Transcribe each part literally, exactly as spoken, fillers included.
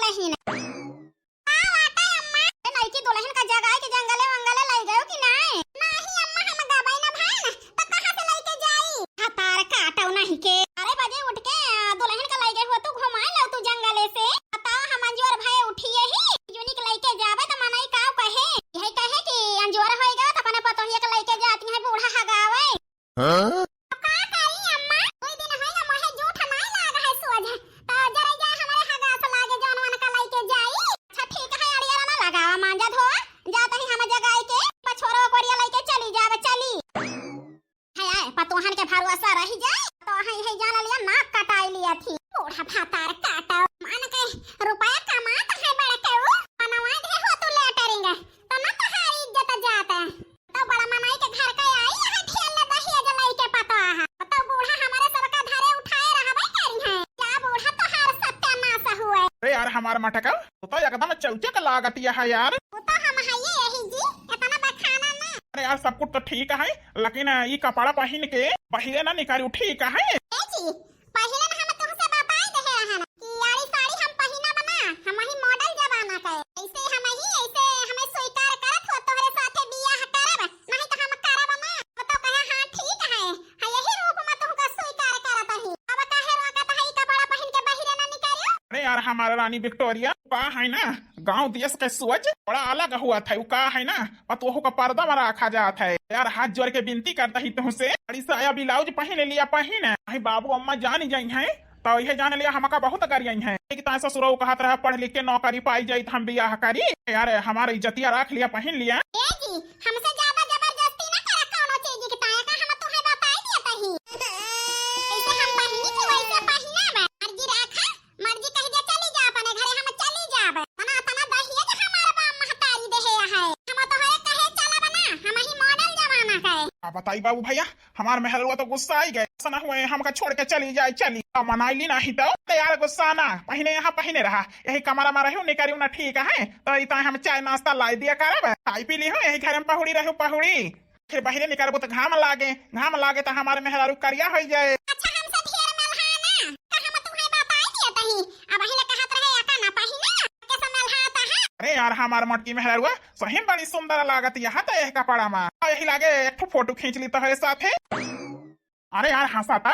बहिन। का बाटे अम्मा? ए, लइकी दुलहिन का जगाई के जंगले वंगले लइ गयो कि नाय? नाही अम्मा, हम गबई ना भइन, त कहाँ से लइके जाई? हतार काटउ नहीं के। अरे बजे उठ के, आ, दुलहिन का लइ गए हो तू, घुमाए लउ तू जंगले से। बताओ, हम अंजोर भए उठिए ही, जुनिक लइके जाबे त मनई काउ कहे? यही कहे कि अंजोर होइ गए त अपने पतोहिया के लइके जाती हैं बूढ़ा हगावे। हाँ? का करी अम्मा, दुइ दिन होई ना मोहे जूठ नाई लाग है सोझ। तो जरे जा हमरे हगास लागे जौन वन का लइके जाई। अच्छा ठीक है, अड़िया ना लगावा, मांजा धोवा, जा तही हम जगाई के पछोरो कोरिया लइके चली जावे, चली। है आए, पतोहन के भरोसा रही जाए, तो है, है जान लिया, नाक कटाई लिया थी। बूढ़ा भातार काटा, मान के रुपया कमात है बड़के उ, बनवा दे हो तू लेटरिंग, तो ना तहारी इज्जत जात। तो बड़ा मनई के घर के आई, यहाँ ठेल ले दहिया जलाई के पता है। तो बूढ़ा हमारे सबका धरे उठाए रहबे करी है। क्या बूढ़ा तोहार सत्यानाश हुए। अरे यार, हमार मटका, तू तो एकदम चौचक लागत यह है यार। वो तो हम है ये यही जी, इतना बखाना ना। अरे यार, सब कुछ तो ठीक है, लेकिन ई कपड़ा पहिन के बहिरे ना निकालू, ठीक है? ए जी, पहिले न हम तुमसे बताई देहे रहन कि यारी साड़ी हम पहिनब ना, हम ही मॉडल जमाना के। ऐसे हम ही, ऐसे हमें स्वीकार करत हो, तोहरे साथे बियाह करब, नहीं तो हम करब ना। वो तो कहे, "हाँ, ठीक है, हाँ, यही रूप में तुमको स्वीकार करत ही। अब काहे रोकत है, ई कपड़ा पहिन के बहिरे ना निकलियो?" अरे यार, हमारा रानी विक्टोरिया, का है ना, गांव देश के सोच बड़ा अलग हुआ था। उ का है ना, पतोहू का पर्दा में रखा जात है। यार, हाथ जोड़ के विनती करता ही तुमसे, साड़ी साया ब्लाउज पहिन लिया, पहिन। नहीं बाबू अम्मा जान जाई हैं, तो यह जान लिया हमका बहुत गरियाई हैं। एक ताए ससुरऊ कहत रहा, पढ़ लिख के नौकरी पाई जाई तो हम बियाह करी। यार, हमार इज्जतिया रख लिया, पहिन लिया। ए जी, हमसे ज्यादा जबरदस्ती ना करा कौनो चीज के ताए का, हम तुम्हें बताई दिया तही। ऐसे हम पहिनी थी, वैसे पहिना बा। मर्जी रखा, मर्जी कह दे चली जा अपने घरे, हम चली जाब। तना, तना दहेज हमार बाप महतारी देहे है। हम तोहरे कहे चलब ना, हम ही मॉडल जमाना के। का बताई बाबू भैया, हमार मेहरुआ तो गुस्सा आई गए। ऐसा ना हुए हमका छोड़ के चली जाए, चली। अब मनाई ली नहीं तो। अरे यार गुस्सा ना, पहिने यहाँ पहिने रहा, यही कमरा में रहू, निकरियो ना ठीक है। तो इतना हम चाय नाश्ता लाई दिया करब, खाई पी ली हो, यही घर में पहुड़ी रहू, पहुड़ी। फिर बहिरे निकरबू त घाम लागे, घाम लागे त हमार मेहरारू करिया होइ जाए। अच्छा, हमसे ढेर मलहा ना, त हम तुम्हें बताई दिया तही। अब पहिले कहत रहे, "एका ना पहिना, कैसे मलहात है?" अरे यार, हमार मोटकी मेहरारुआ सही में बड़ी सुंदर लागत यहाँ त यह कपड़ा मा। आ, यही लागे एक ठो फोटो खींच ली तोहरे साथे। अरे यार, हंसा त,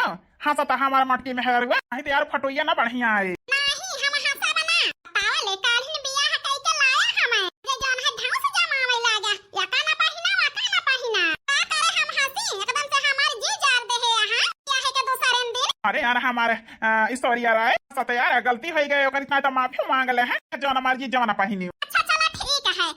हंसा त हमार मोटकी मेहरारुआ, नहीं त यार फोटोइया ना बढ़िया आए। नाही, हम हंसा बना। पावले काल्हिन बियाह कई के लाया हमें। जे जौन है धौंस जमावे लागा। एका ना पहिना, एका ना पहिना। का करे हम हंसी? एकदम से हमार जी जार देहे यहाँ। बियाह के दूसरे दिन। अरे यार, हमार, अ, ऐश्वर्या राय, सत यार, गलती होइ गए, ओकर इतना तो माफी मांग ले हैं, जौन हमार जी जौन पहिनी। अच्छा, चला ठीक है।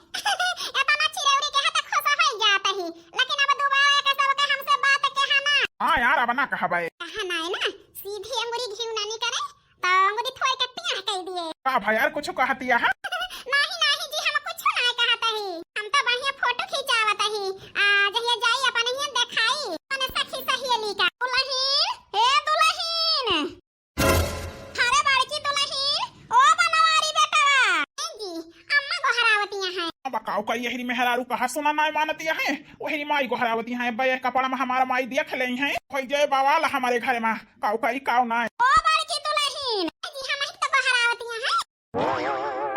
इतना चिरौरी के हाथ खुश होइ जात ही, लेकिन अब दोबारा एका सबके हमसे बात कहा ना। हाँ यार, अब ना कहबे। कहा ना है ना, सीधी अंगुरी घिउ ना निकरे। तो अंगुरी थोड़ के पिया कह दिए। का भा यार, कुछ कहतिया है? नाही, नाही जी, हम कुछ ना कहत ही। हम तो बढ़िया फोटो खिंचावत ही। आ, जहिया जाई अपन हियां देखाई, अपने सखी सहेली का। दुलहिन, ए दुलहिन। अरे बड़की दुलहिन, ओ बनवारी बेटवा। ए जी, अम्मा गोहरावतिया है। अब काऊ का यही मेहरारू कहा सुना ना मानतिया है, वही माई गोहरावतिया है। बे कपड़ा में हमारा माई देख ले हैं, होइ जाए बवाल हमारे घर में। काऊ का ई काऊ ना। ओ बड़की दुलहिन, ए जी, हम ही तो गोहरावतिया है।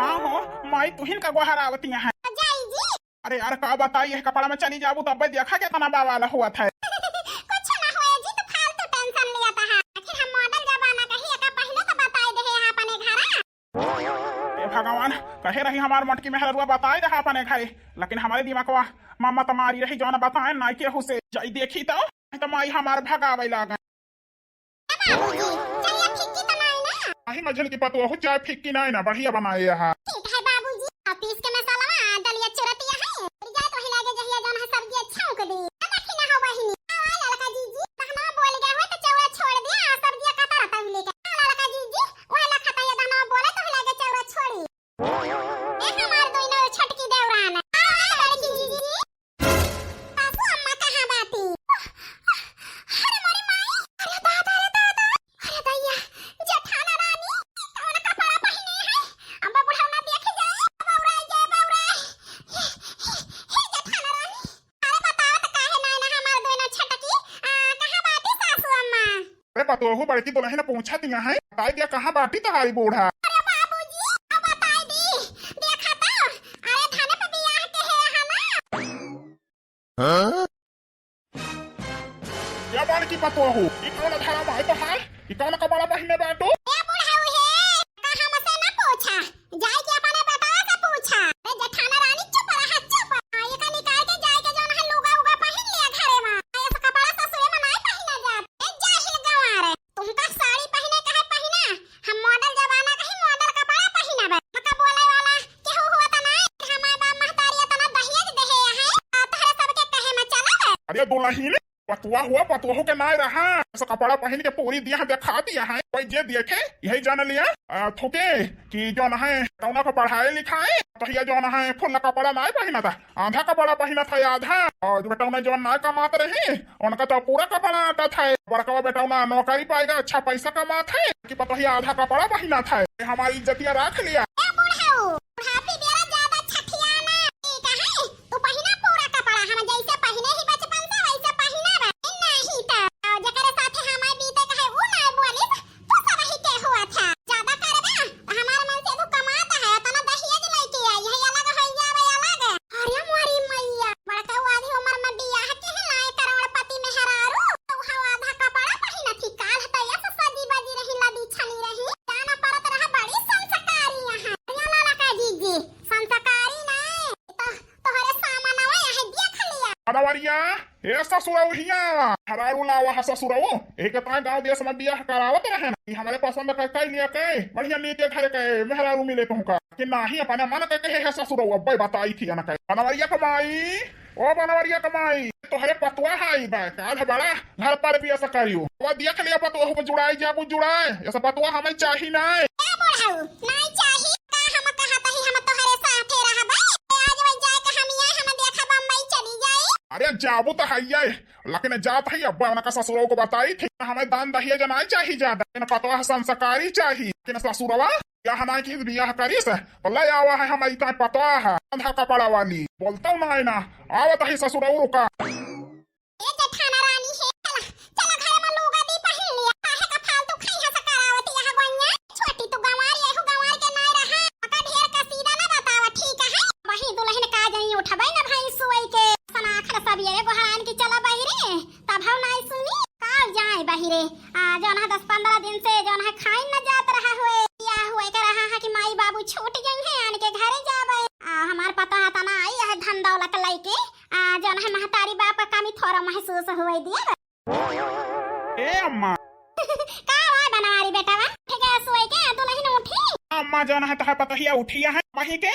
हाँ हो, माई तुहिन का गोहरावतिया है। जाई जी। अरे यार, का बताई, यह कपड़ा में चली जाबू तब देखा कितना बवाल हुआ था। कुछ ना होए जी, तो फालतू टेंशन लिया था। आखिर हम मॉडल जमाना का ही, एका पहले तो बताई दे है अपने घरा। ए भगवान, कहे रही हमार मोटकी मेहररुआ बताई दे अपने घरे, लेकिन हमारे दिमागवा मम्मा तुम्हारी रही जौन बताए ना केहू से। जाई देखी तो, तो माई हमार भगावे लागा। ए बाबूजी, चलिया फिक्की तो नाई ना? नाही मझिल की पतोहू, चाय फिक्की नाई ना, बढ़िया बनाए यहाँ। ठीक है बाबूजी, और पीस के मसाला में दलिया चुरतिया है। फिर जाए तो वही लागे जहिया जौन है सब्जी अच्छा उनके दी। अब देखी ना हो बहिनी। आ, ललका जीजी, बहना बोल गया हो तो चौरा छोड़ दिया, सब्जिया कता रहता है लेके। आ, ललका जीजी, वही लखता ये बहना बोले तो वही लागे चौरा छोड़ी। ए हमार दोनों छोटकी देवरान। आ, ललकी जीजी। सासू अम्मा कहाँ बाटी? अरे मोरी माई, अरे दादा, अरे दादा, अरे दैया, जेठाना रानी, कौन कपड़ा पहिने है? अम्मा बुढ़ौना देख जाए, बौराई जाए, बौराई। हे, हे, हे जेठाना रानी, अरे बताओ तो काहे ना, ना हमार दोनों छटकी, आ, कहाँ बाटी सासू अम्मा? अरे पतोहू बड़की दुलहिन पूछा दिया है, बताई दिया कहाँ बाटी तहारी बूढ़ा? अरे बाबूजी, अब हाँ? या बड़की पतोहू, ई कौन धरम है तोहार? ई कौन कपड़ा पहिने बाटू? ए बुढ़ऊ हे, का हमसे न पूछा, जाए के अपने बेटवा से पूछा। ए जेठाना रानी चुप रहा, चुप। आ, ये का निकाल के जाए के जौन है लुगा उगा पहिन लिया घरे मा। आ, ऐसा कपड़ा ससुरे मा नाई पहिना जात। ए जाहिल गंवार, तुमका साड़ी पहिने का है पहिना, हम model जमाना का ही model कपड़ा पहिनब। मका बोले वाला केहू हुआ त नाई, हमार बाप महतारी इतना दहेज देहे है, आ, तोहरे सबके कहे मा चलब। अरे दुलहिन, पतुआ हुआ, पतुआ हो के नाय रहा। ऐसा कपड़ा पहिन के पूरी दिया देखा दिया है। कोई जे देखे, यही जान लिया, आ, थोके कि जौन है, टौना को पढ़ाए लिखाए, तो ये जौन है, फुल कपड़ा नाय पहिना था, आधा कपड़ा पहिना था, आधा। और जो बेटौना जौन नाय कमात रहे, उनका तो पूरा कपड़ा आता था। बड़कवा बेटौना नौकरी पाएगा, अच्छा पैसा कमात है, कि पतोहिया आधा कपड़ा पहिना था। हमारी इज्जतिया रख लिया। ए बुढ़ऊ, बुढ़ापी बेरा ज्यादा छठियाना, ठीक है? तू पहिना पूरा कपड़ा, हम जैसे पहिने ही बचपन से वैसे पहिना बा। नहीं त, जेकरे साथे हमार बीते कहे ऊ ना बोलिस, तू सब ही के हुआ था। ज्यादा करबा, त हमार मन से तू कमात है, तना दहेज लेके आई है, अलग हो जावे, अलग। अरे मोरी मैया, बड़का आधी उम्र में बियाह के है लाए करोड़पति मेहरारू, तो हवा आधा कपड़ा पहिना थी, काल त ऐसे सजी बजी रही, लदी छनी रही, जाना परत रहा बड़ी संस्कारी यहाँ। अरे लाला का जीजी, संस्कारी ना, तो तोहरे सामानवा यहाँ देख लिया। अनवरिया, ए ससुरऊ हिया, हरारू लावा है ससुरऊ। एक ताए गाँव देश में बियाह करावत रहे ना, कि हमरे पसंद का कई लिया के, बढ़िया नीचे घर के मेहरारू मिले तुमका। कि नाही अपने मन के कहे है ससुरऊ, अब्बे बताई थी ना कहे। बनवरिया कमाई, ओ बनवरिया कमाई, तोहरे पतुआ है बा, काल है बड़ा घर पर भी ऐसा करियो। वो देख लिया पतुआ को जुड़ाई जाबू जुड़ाए, ऐसा पतुआ हमें चाही ना। ए बुढ़ऊ, नहीं चाही। का हम कहत ही हम तोहरे साथे रहबे? आज वही जाए के हम ये हम देखा बम्बई चली जाई। अरे जाबू तो है ये, लेकिन जात ही अब्बा उनका ससुरो को बताई थी, हमें दान दहेज नहीं चाही ज्यादा, लेकिन पतोह संस्कारी चाही। लेकिन ससुरवा यह ना कि बियाह करिस, तो ले आवा है हम इतना पतोह, आधा कपड़ा वाली। बोलता हूँ ना, ना, आवत ही ससुरऊ रुका। ए जेठाना रानी है, चला, चला घर में लुगा दी पहिन लिया। काहे का फालतू खाई हस करावत यह गोइया? छोटी तू गंवार, एहू गंवार के नाय रहा। मका ढेर कसीदा ना बतावा, ठीक है? वही दुलहिन का जई उठबै ना भाई सुई के। सनाखर सब ये गोहरान की चला बहिरे, तब हम नाय सुनी। का जाए बहिरे, आ, जौन है दस पन्द्रह दिन से जौन है खाइन न जात रहा हुए। या हुए के रहा है कि माई बाबू छूट गई है, आन के घरे जाबे। आ, हमार पता है तना आई है धन दौलत लइके। आ, जौन है महतारी बाप का कमी थोड़ा महसूस हुए दिया। ए अम्मा। का हुआ बनवारी बेटवा? ठीक है, सोए के दुलहिन उठी? अम्मा जौन है तोहर पतोहिया उठिया है, वही के?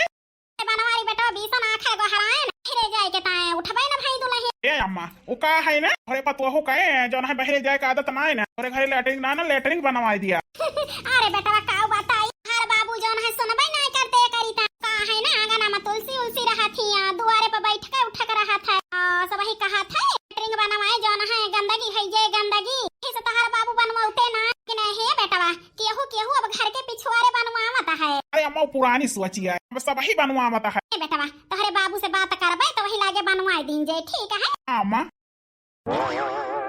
ए बनवारी बेटवा बीसन आँख है गोहराए ना, फिरे जाए के ताए उठबे ना भाई दुलहिन। ए अम्मा, उ का है ना, घरे पतोहू कहे जौन है बहरे जाए के आदत ना है ना, घरे घरे लेटरिन ना ना लेटरिन बनवाई दिया। अरे बेटवा का बताई, हर बाबू जौन है सुनबे ना करते करी ता। का है ना, आंगना में तुलसी उलसी रहत हिया, दुआरे पे बैठ के उठक रहत है। आ, सब वही कहत है, लेटरिन बनवाए जौन है, गंदगी है ये गंदगी। इसे तोहार बाबू बनवाते ना, कि नहीं हे बेटवा, केहू, केहू अब घर के पिछुआरे बनवावत है। अरे अम्मा, पुरानी सोचिया, अब सब ही बनवावत है। ए बेटवा, तोहरे बाबू से बात करबे तो वही लागे बनवाए दीन जे, ठीक है? हाँ अम्मा।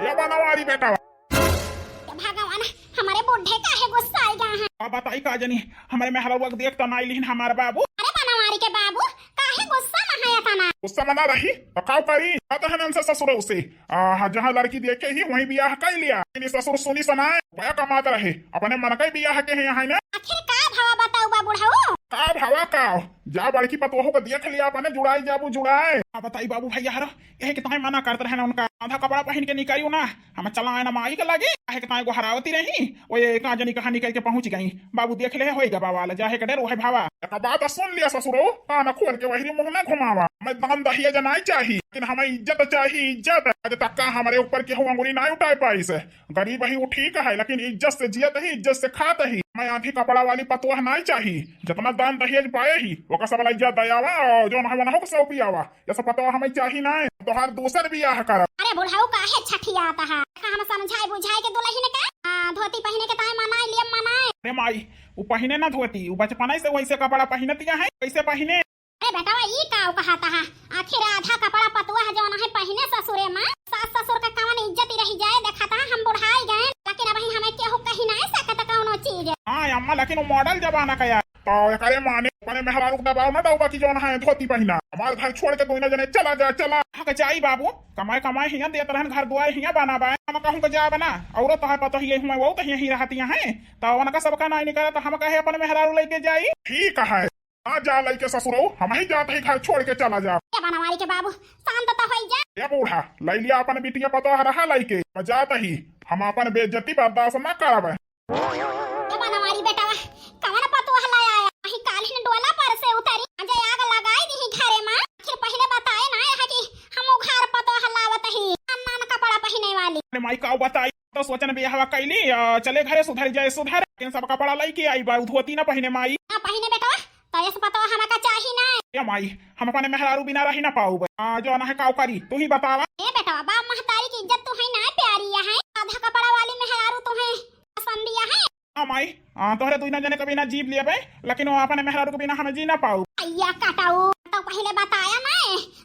ये बनवारी बेटा। हे भगवान, हमारे बूढ़े काहे गुस्साए गए हैं? अब बताई का जनी, हमारे मेहरवा के देख तो नाई लिहिन हमार बाबू। अरे बनवारी के बाबू, काहे गुस्सा में है इतना? गुस्सा में ना रही, तो का करी? कहते हैं इनसे ससुर उसे, आ, जहाँ लड़की देखे ही वहीं बियाह कर लिया। इन्हीं ससुर सुनी सनाए, पाया कमात रहे, अपने मन का ही बियाह के हैं यहाँ ना। आखिर का भावा बताऊ बा बुढ़ऊ? का भावा का? जा बड़की पतोहू को देख लिया, अपने जुड़ाई जाबू जुड़ाए। आ बताई बाबू भैया हरो, यही के ताई मना करत रहे ना उनका, आधा कपड़ा पहन के निकलियो ना, हम चला आए ना माई के लगे, काहे के ताई गोहरावती रही, वो ये का जनी कहाँ निकल के पहुँच गई। बाबू देख ले, होई गवा वाला, जाहे के डर, वही भावा। एक बात सुन लिया ससुरो, कान खोल के वही मुँह ना घुमावा। मैं दान दहेज नाई चाही, लेकिन हमें इज्जत चाही, इज्जत। आज तक का हमारे ऊपर केहू अंगुली नाई उठाए पाइस। गरीब ही वो ठीक है, लेकिन इज्जत से जियत ही, इज्जत से खात ही। मैं आधी कपड़ा वाली पतोह नाई चाही, जितना दान दहेज पाए ही, ओका सब लइजा दयावा, और जौन है वनहो के सौंपी आवा। ये सब पतोह हमें चाही नाई, तोहार दूसर बियाह करब। अरे बुढ़ऊ काहे छठियात है? का हम समझाए बुझाए के दुलहिन का? आ, धोती पहिने के ताई मनाई लियम मनाए। अरे माई, वो पहिने ना धोती, वो बचपने से वैसे कपड़ा पहिनतिया है, कैसे पहिने? अरे बेटवा, ई का कहत हा? आखिर आधा कपड़ा पतुआ है जौन है पहिने ससुरे माँ, सास ससुर का कवन इज्जत रही जाए, देखत हा हम बुढ़ाई गए, लेकिन अबही हमें केहू कही नहीं सकत कौनो चीज। हाँ अम्मा, लेकिन वो model जमाना का यार। और एकरे माने अपने मेहरारू के दबाव ना डाउबा कि जौन है धोती पहिना। हमार घर छोड़ के दोइना जने चला जा, चला। हाँ, के जाई बाबू, कमाए कमाए हियाँ देत रहन, घर दुआर हियाँ बना बा। हम कहूँ के जा बना, औरो तोहर पतोहिए हुए, वो तो यहीं रहतिया हैं, तो उनका सबका नाई निकला, तो हम कहे अपन मेहरारू लेके जाई। ठीक है, हाँ जा लइके ससुरऊ, हम ही जात ही घर छोड़ के चला जा। ए बनवारी के बाबू, शांत तो होई जा। ए बूढ़ा, लइ लिया अपन बिटिया पतोह रहा लइके, हम जात ही, हम अपन बेइज्जती बर्दाश्त ना करब। ए बनवारी बेटवा, कवन पतोह लाया? अही काल्हिन डोला पर से उतरी, अजय आग लगाई दिही घरे मा। आखिर पहिले बताए ना रहा कि हम उघार पतोह लावत ही, नान नान कपड़ा पहिने वाली। अरे माई, का बताई, तो सोचन बियाहवा कैली, आ, चले घरे सुधर जाए सुधर, लेकिन सब कपड़ा लइके आई बा, उ धोती ना पहिने माई। ना पहिने बेटवा, तो ये सब पतोह हमका चाही ना। ए माई, हम अपने मेहरारू बिना रही ना पाउब। आ, जौन है काउ करी, तू ही बतावा। ए बेटवा, बाप महतारी की इज्जत तू है ना प्यारी है, आधा कपड़ा वाली मेहरारू तू है पसंदिया है। हाँ माई, आ, तोहरे दुइना जने कभी ना जीव लिया बे, लेकिन वो अपने मेहरारू के बिना हमें जी ना पाउब। अइया कटाऊ, तो पहिले बताया ना,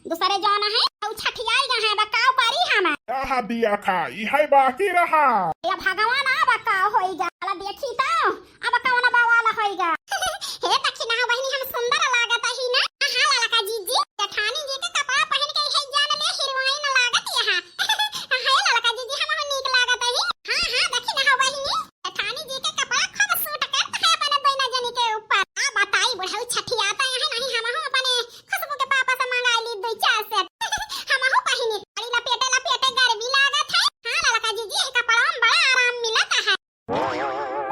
दूसरे जौन है, तो छठियाई गए हैं, बकाव करी हम। आहा दिया खा, इहै बाकी रहा। या भगवान, आ बकाव होइगा, अला देखी तो, अब कौन बवाल होइगा। हे दखिनहा बहिनी, हम सुंदर लागत ही ना? हाँ, ललका जीजी, जेठानी जी के कपड़ा पहिन के इहै जान ले हीरोइन लागत यहाँ। हे ललका जीजी, हम नीक लागत ही। हाँ, हाँ, दखिनहा बहिनी, जेठानी जी के कपड़ा खूब सूट करत है अपने दोनों जनी के ऊपर। आ बताई बुढ़ऊ छठियाता है, नहीं हमहू अपने खुशबू के पापा से मंगाई ली दुई चार सेट। हमहू पहिनी, बड़ी लपेटे लपेटे गर्मी लागत है। हाँ ललका जीजी, ये कपड़ा में बड़ा आराम मिलत है।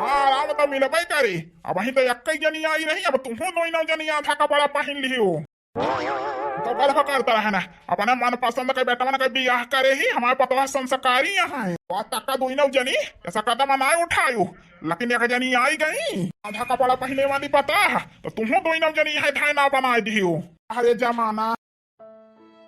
हाँ, आराम तो मिलबे करे। अबहीं तो एक्कै जनी आई रही, अब तुहूँ दोनों जनी आधा कपड़ा पहिन लिहियो। तो गलत करता है ना, अपने मनपसंद के बेटवन के बियाह करे ही, हमार पतोह संस्कारी यहाँ है। बात तक्का दोनों जनी, ऐसा कदम ना उठायो, लेकिन एक जनी आई गई, आधा कपड़ा पहिने वाली पतोह, तो तुहूँ दोनों जनी है धाय ना बनाए दिहियो। अरे जमाना।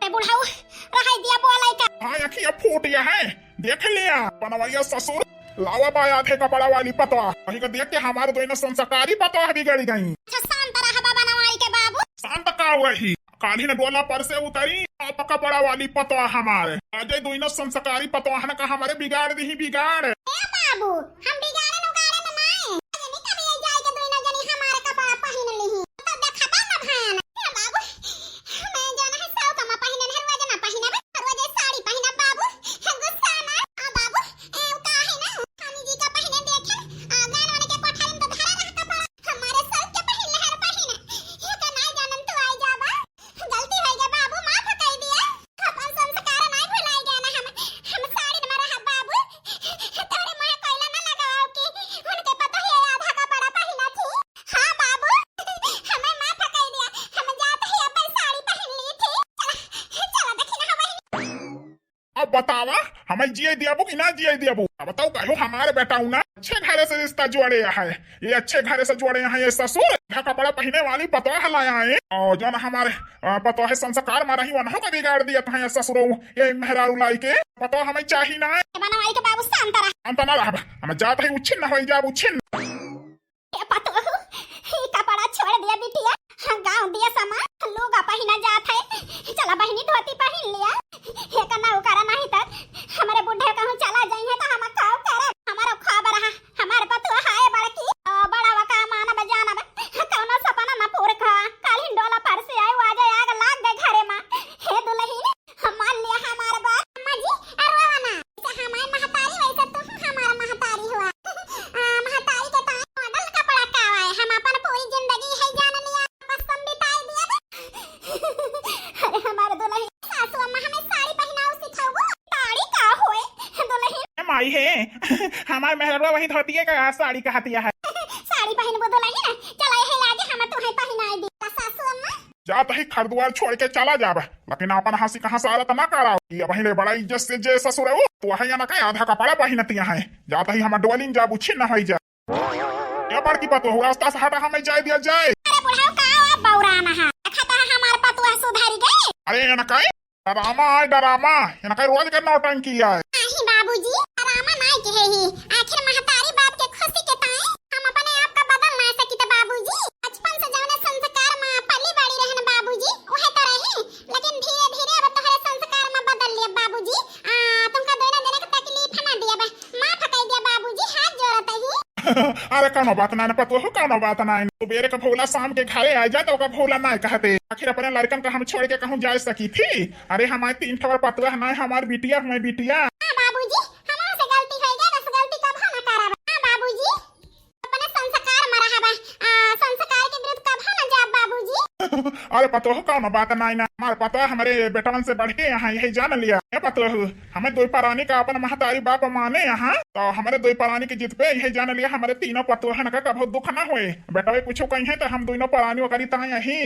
ए बुढ़ऊ, रहाई दिया बोलाई का। हाँ, अखिया फूट गया है, देख लिया, बनवैया ससुर, लावा बा आधे कपड़ा वाली पतोह, वही को देख के हमारे दोनों संस्कारी पतोह बिगड़ गई। अच्छा, शांत रहा बा बनवारी के बाबू। शांत का हुआ ही, काल्हि न डोला पर से उतरी, आप कपड़ा वाली पतोह हमारे। अजय दोनों संस्कारी पतोहन का हमारे बिगाड़ दिही बिगाड़। ए बाबू, हम बिगाड़न उगाड़न नाय। अजनी कभी ये जाए के दोनों जनी हमारे कपड़ा पहिन लिही। तो देखबा न भयान। ए बाबू, मैं जौन है सब कमा पहिने न, रोज ना पहिनब, रोज साड़ी पहिनब बाबू। गुस्सा ना। आ बाबू, ए, उ का है ना, स्वामी जी का पहिने देखे, आ, गान वाले के कोठारी में तो धरा रहा कपड़ा। हमारे सब के पहिन ले हर पहिन। ये तो नाय जानन तू आई जाबा। गलती होइ गया बाबू, माफ कर दिया। अपन संस्कार नाय भुलाई गया ना हम। हम साड़ी में रहा बाबू। तोरे मुँह कोयला ना लगाओ कि उनके पता ही आधा कपड़ा पहिना थी। हाँ बाबू, हमें माफ कर दिया। हम जात ही अपन साड़ी पहिन ली थी। चला, चला देखी ना हमें। अब बतावा, हमें जिए दियाबू कि ना जिए दियाबू? अब बताओ, कहो हमारे बेटाऊ ना अच्छे घरे से रिश्ता जोड़े है, ये अच्छे घरे से जोड़े हैं ये ससुर। आधा कपड़ा पहिने वाली पतोह लाया है और जौन हमारे, अ, पतोह संस्कार में रही वनहू को बिगाड़ दिया था ये ससुरो, ये मेहरारू लाई के। पतोह हमें चाही ना। बनवाई के बाबू शांत रह। शांत ना रहब, हम जात ही उच्छिन्न हो जाब, उच्छिन्न। ए पतोहू, ई कपड़ा छोड़ दिया बिटिया। हाँ, गाँव दिया समा, लुगा पहिना जात है। चला बहिनी, धोती पहिन लिया। हे कना उकारा नहीं त हमरे बुढ़े कहूँ चला जाई है त हम काउ करब? हमारो ख्वाब रहा, हमार पतोह आए बड़की, ओ बड़वा का मानब जानब, कौनो सपना न पूर का। काल्हि डोला पर से आए, आ जाए, आग लाग गए घरे मा। हे दुलहिन, मान लिया हमार बात। अम्मा जी, अरे वाह ना, जैसे हमार महतारी वैसे तुम हमार महतारी हुआ। आ, महतारी के ताई मॉडल कपड़ा का आए, हम अपन पूरी जिंदगी है जान लिया, बस हम बिताई दिया। अरे हमार दुलहिन, सासू अम्मा हमें साड़ी पहिनाओ सिखाओ। साड़ी का होए दुलहिन? ए माई हे, हमार मेहरबा वही धोतिए का साड़ी कहतिया है। साड़ी पहिनबो दुलहिन, चला यही लागे हम तुहे पहिनाई दी। सासू अम्मा, जात ही घर दुआर छोड़ के चला जाब, लेकिन अपन हंसी का हंसारत ना कराओ कि अबहीं ले बड़ा इज्जत से जे ससुर हो, तो वही ना कहे आधा कपड़ा पहिनतिया है। जात ही हम डोलिन जाब, उच्छिन्न होई जा। ए बड़की पतोहू, रास्ता से हटा, हमें जाए दिया जाए। अरे बुढ़ऊ का अब बौराना है, देखा तो हमार पतोह सुधरी गई। अरे ये ना कहे डरामा है, डरामा, ये ना कहे रोज के नौटंकी है। नहीं बाबूजी, डरामा नहीं कहे ही, आखिर महतारी बाप के खुशी के ताई हम अपने आप का बदल ना सकित बाबूजी। बचपन से जौने संस्कार मा पली बड़ी रहन बाबूजी, उहे तो रही, लेकिन धीरे-धीरे अब तोहरे संस्कार मा बदल लिया बाबूजी। आ, तुमका दोनों जने के तकलीफ ना दिया बा, माफ कर दिया बाबूजी, हाथ जोड़त ही। अरे कौनो बात नाय ना पतोहू, कौनो बात नाय ना। सुबेरे का भोला शाम के घरे आ जाए तो ओका भोला नाय कहते। आखिर अपने लड़कन का हम छोड़ के कहूँ जा सकी थी? अरे हमारे तीन ठवर पतोह नाय, हमार बिटिया, हमार बिटिया। हाँ बाबूजी, हमारे से गलती हो गई, बस गलती कबो ना करब। हाँ बाबूजी, अपने संस्कार में रहबा, आ, संस्कार के विरुद्ध कबो ना जाब बाबूजी। अरे पतोहू, कौनो बात नाय ना, हमार पतोह हमारे बेटवन से बढ़ के यहाँ, यही जान लिया। ए पतोहू, हमें दुई परानी का अपन महतारी बाप माने यहाँ, तो हमारे दुई परानी के जित पे यही जान लिया, हमारे तीनों पतोहन का कभो दुख ना होए। बेटवे कुछो कही है तो हम दोनों परानी ओकरी ता यही।